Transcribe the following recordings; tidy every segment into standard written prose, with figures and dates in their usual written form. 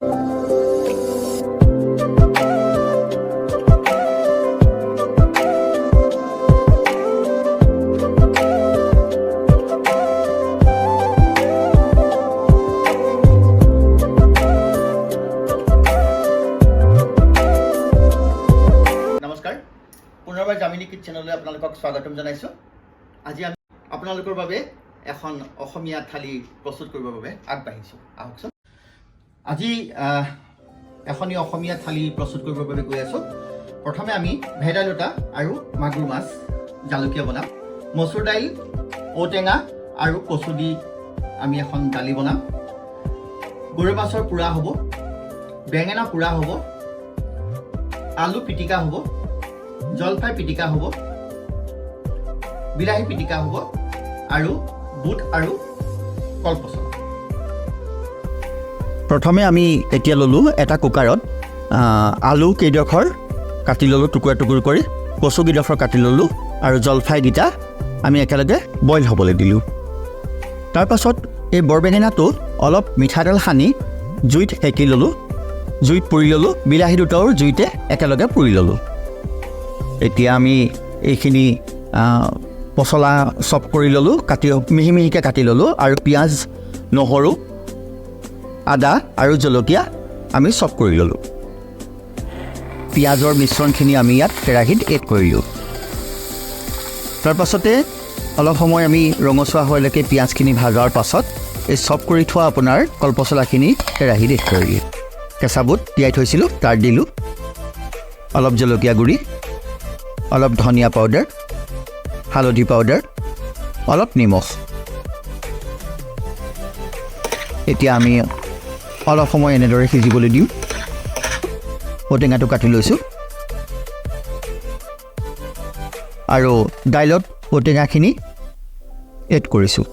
নমস্কাৰ, পুনৰবাৰ জামিনী কিটচেনলৈ আপোনালোকক স্বাগতম জনাইছোঁ। আজি আমি আপোনালোকৰ বাবে এখন অসমীয়া থালি প্ৰস্তুত কৰিবৰ বাবে আগবাঢ়িছোঁ। আহকচোন, আজি এখনি অসমীয়া থালি প্ৰস্তুত কৰিবৰ বাবে গৈ আছোঁ। প্ৰথমে আমি ভেদাইলতা আৰু মাগুৰ মাছ জালুকীয়া বনাম। মচুৰ দাইল, ঔটেঙা আৰু কচু দি আমি এখন দালি বনাম। গৰৈ মাছৰ পোৰা হ'ব, বেঙেনা পোৰা হ'ব, আলু পিটিকা হ'ব, জলফাই পিটিকা হ'ব, বিলাহী পিটিকা হ'ব আৰু বুট আৰু কলপচলা। প্ৰথমে আমি এতিয়া ল'লোঁ এটা কুকাৰত আলু কেইডোখৰ কাটি ল'লোঁ টুকুৰা টুকুৰ কৰি, কচু কেইডোখৰ কাটি ল'লোঁ আৰু জলফাইকেইটা আমি একেলগে বইল হ'বলৈ দিলোঁ। তাৰপাছত এই বৰ বেঙেনাটো অলপ মিঠাতেল সানি জুইত সেকি ল'লোঁ, জুইত পুৰি ল'লোঁ। বিলাহী দুটাও জুইতে একেলগে পুৰি ল'লোঁ। এতিয়া আমি এইখিনি পচলা চপ কৰি ল'লোঁ, কাটি মিহি মিহিকৈ কাটি ল'লোঁ আৰু পিঁয়াজ, নহৰু, আদা আৰু জলকীয়া আমি চপ কৰি ল'লোঁ। পিঁয়াজৰ মিশ্ৰণখিনি আমি ইয়াত কেৰাহীত এড কৰিলোঁ। তাৰপাছতে অলপ সময় আমি ৰঙচুৱা হোৱালৈকে পিঁয়াজখিনি ভজাৰ পাছত এই চপ কৰি থোৱা আপোনাৰ কলপচলাখিনি কেৰাহীত এড কৰিলোঁ। কেঁচা বুট তিয়াই থৈছিলোঁ, তাৰ দিলোঁ অলপ জলকীয়া গুড়ি, অলপ ধনিয়া পাউডাৰ, হালধি পাউডাৰ, অলপ নিমখ। এতিয়া আমি অলপ সময় এনেদৰে সিজিবলৈ দিম। ঔটেঙাটো কাটি লৈছোঁ আৰু দাইলত ঔটেঙাখিনি এড কৰিছোঁ।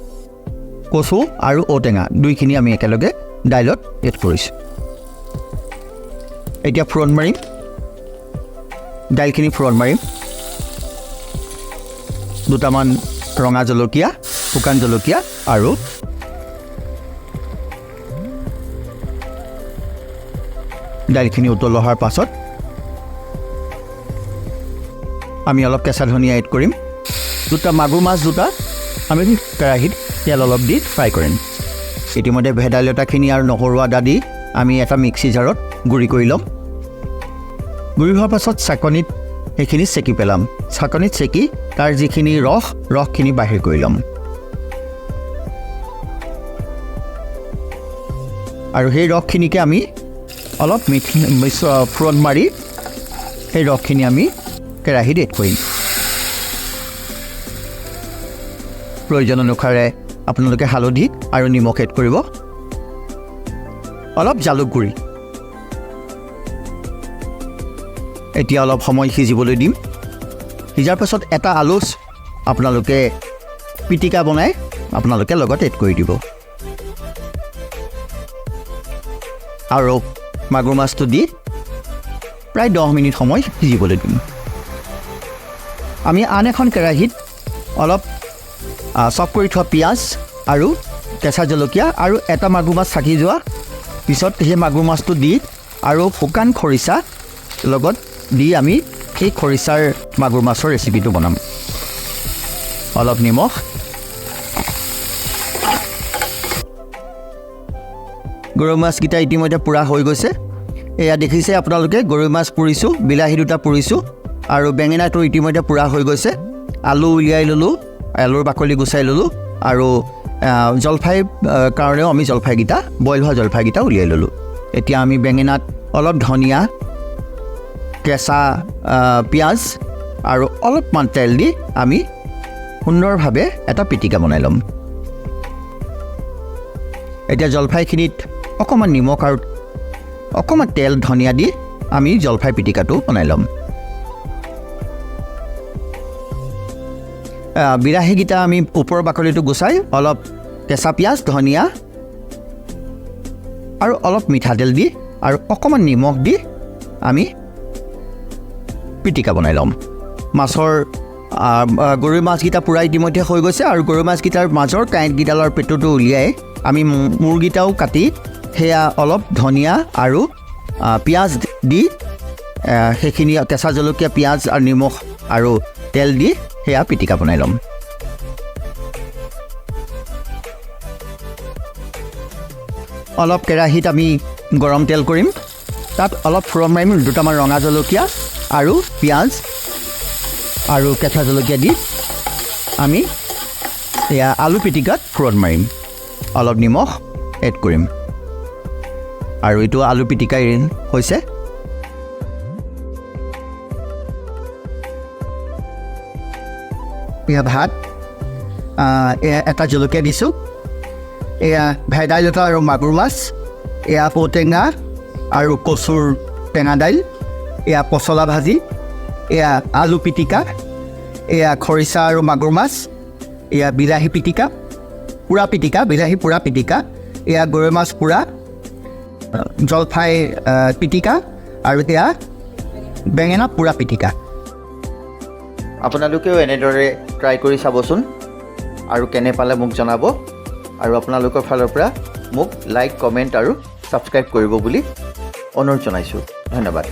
কচু আৰু ঔটেঙা দুইখিনি আমি একেলগে দাইলত এড কৰিছোঁ। এতিয়া ফোৰণ মাৰিম, দাইলখিনি ফোৰণ মাৰিম। দুটামান ৰঙা জলকীয়া, শুকান জলকীয়া আৰু দাইলখিনি উতল অহাৰ পাছত আমি অলপ কেঁচা ধনিয়া এড কৰিম। দুটা মাগুৰ মাছ দুটা আমি কেৰাহীত তেল অলপ দি ফ্ৰাই কৰিম। ইতিমধ্যে ভেদাইলতাখিনি আৰু নহৰু আদা দি আমি এটা মিক্সি জাৰত গুড়ি কৰি ল'ম। গুড়ি হোৱাৰ পাছত চাকনিত সেইখিনি চেকি পেলাম। চাকনিত চেকি তাৰ যিখিনি ৰস, ৰসখিনি বাহিৰ কৰি ল'ম আৰু সেই ৰসখিনিকে আমি অলপ মিক্স ফোৰণ মাৰি সেই ৰসখিনি আমি কেৰাহীত এড কৰিম। প্ৰয়োজন অনুসাৰে আপোনালোকে হালধি আৰু নিমখ এড কৰিব, অলপ জালুক গুড়ি। এতিয়া অলপ সময় সিজিবলৈ দিম। সিজাৰ পাছত এটা আলু আপোনালোকে পিটিকা বনাই আপোনালোকে লগত এড কৰি দিব আৰু মাগুৰ মাছটো দি প্ৰায় 10 মিনিট সময় সিজিবলৈ দিম। আমি আন এখন কেৰাহীত অলপ চপ কৰি থোৱা পিঁয়াজ আৰু কেঁচা জলকীয়া আৰু এটা মাগুৰ মাছ থাকি যোৱা পিছত সেই মাগুৰ মাছটো দি আৰু শুকান খৰিচা লগত দি আমি সেই খৰিচাৰ মাগুৰ মাছৰ ৰেচিপিটো বনাম। অলপ নিমখ, গৰৈ মাছকেইটা ইতিমধ্যে পোৰা হৈ গৈছে। এয়া দেখিছে আপোনালোকে, গৰৈ মাছ পুৰিছোঁ, বিলাহী দুটা পুৰিছোঁ আৰু বেঙেনাটো ইতিমধ্যে পোৰা হৈ গৈছে। আলু উলিয়াই ল'লোঁ, আলুৰ বাকলি গুচাই ল'লোঁ আৰু জলফাইৰ কাৰণেও আমি জলফাইকেইটা, বইল হোৱা জলফাইকেইটা উলিয়াই ল'লোঁ। এতিয়া আমি বেঙেনাত অলপ ধনিয়া, কেঁচা পিঁয়াজ আৰু অলপমান তেল দি আমি সুন্দৰভাৱে এটা পিটিকা বনাই ল'ম। এতিয়া জলফাইখিনিত অকণমান নিমখ আৰু অকণমান তেল, ধনিয়া দি আমি জলফাই পিটিকাটো বনাই ল'ম। বিলাহীকেইটা আমি ওপৰৰ বাকলিটো গুচাই অলপ কেঁচা পিঁয়াজ, ধনিয়া আৰু অলপ মিঠাতেল দি আৰু অকণমান নিমখ দি আমি পিটিকা বনাই ল'ম। মাছৰ গৰৈ মাছকেইটা পূৰা ইতিমধ্যে হৈ গৈছে আৰু গৰৈ মাছকেইটাৰ মাজৰ কাঁইটকেইডালৰ পেটুটো উলিয়াই আমি মূৰকেইটাও কাটি সেয়া অলপ ধনিয়া আৰু পিঁয়াজ দি সেইখিনি কেঁচা জলকীয়া, পিঁয়াজ আৰু নিমখ আৰু তেল দি সেয়া পিটিকা বনাই ল'ম। অলপ কেৰাহীত আমি গৰম তেল কৰিম, তাত অলপ ফোৰণ মাৰিম, দুটামান ৰঙা জলকীয়া আৰু পিঁয়াজ আৰু কেঁচা জলকীয়া দি আমি এয়া আলু পিটিকাত ফোৰণ মাৰিম। অলপ নিমখ এড কৰিম আৰু এইটো আলু পিটিকাই হৈছে। এয়া ভাত, এয়া এটা জলকীয়া দিছোঁ, এয়া ভেদাইলতা আৰু মাগুৰ মাছ, এয়া ঔটেঙা আৰু কচুৰ টেঙা দাইল, এয়া পচলা ভাজি, এয়া আলু পিটিকা, এয়া খৰিচা আৰু মাগুৰ মাছ, এয়া বিলাহী পিটিকা, পোৰা পিটিকা, বিলাহী পোৰা পিটিকা, এয়া গৰৈ মাছ পোৰা, জলফাই পিটিকা আৰু এয়া বেঙেনা পোৰা পিটিকা। আপোনালোকেও এনেদৰে ট্ৰাই কৰি চাবচোন আৰু কেনে পালে মোক জনাব আৰু আপোনালোকৰ ফালৰ পৰা মোক লাইক, কমেণ্ট আৰু ছাবস্ক্ৰাইব কৰিব বুলি অনুৰোধ জনাইছোঁ। ধন্যবাদ।